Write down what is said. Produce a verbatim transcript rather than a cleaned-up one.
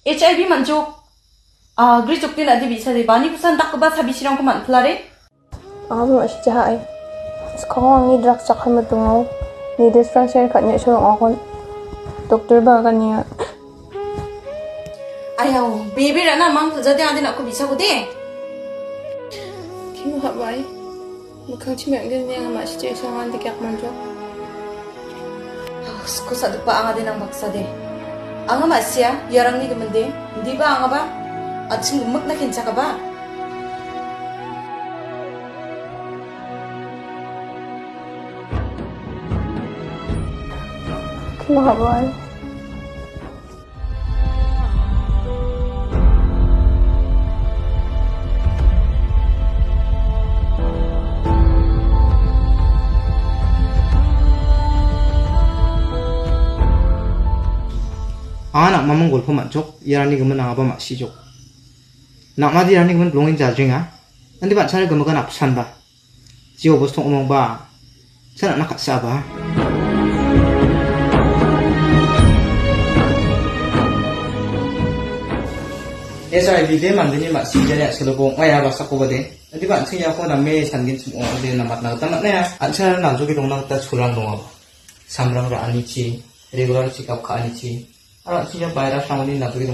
H I V man juk. Ah, gri juk tin adi bisa de bani kusan dak kebas habi sirang kuman pelare. Amo shi jaha ai. Sekarang ni drugs cakar metungo. Ni dispensary kat nyek sorong akon. Doktor ba kan niya. Ayaw, baby rana mang jadi adi nak ku bisa ku de. Kimo hak bai. Mukang chi mek gin yang ma shi cek sangan di kyak manjok. Ko sa dupa anga de nang baksa de. Anga ma sia, yarang ni gemende. Di ba anga ba. Aching mek na kincha ka ba. Kimo hak bai. Anga nak mamang golpo mat jok, ïa rani gemen anga ba mat si jok. Nak madi rani gemen belongin jajing ah. Nanti bat sana gemen kan apsan ba. Jio bos tong omong ba. Sana nak kat sa ba. Eh, sorry, di de man dini mat si jani ak selo bong. Maya ba sa ko ba de. Nanti bat sing ya ko na me san gin sum ong de na mat na tamat na ya. An sana na jogi dong na ta sulang dong ba. Samrang ra ani chi. Regular check up ka ani chi. Ara chi ya bai ra sang ni na jogi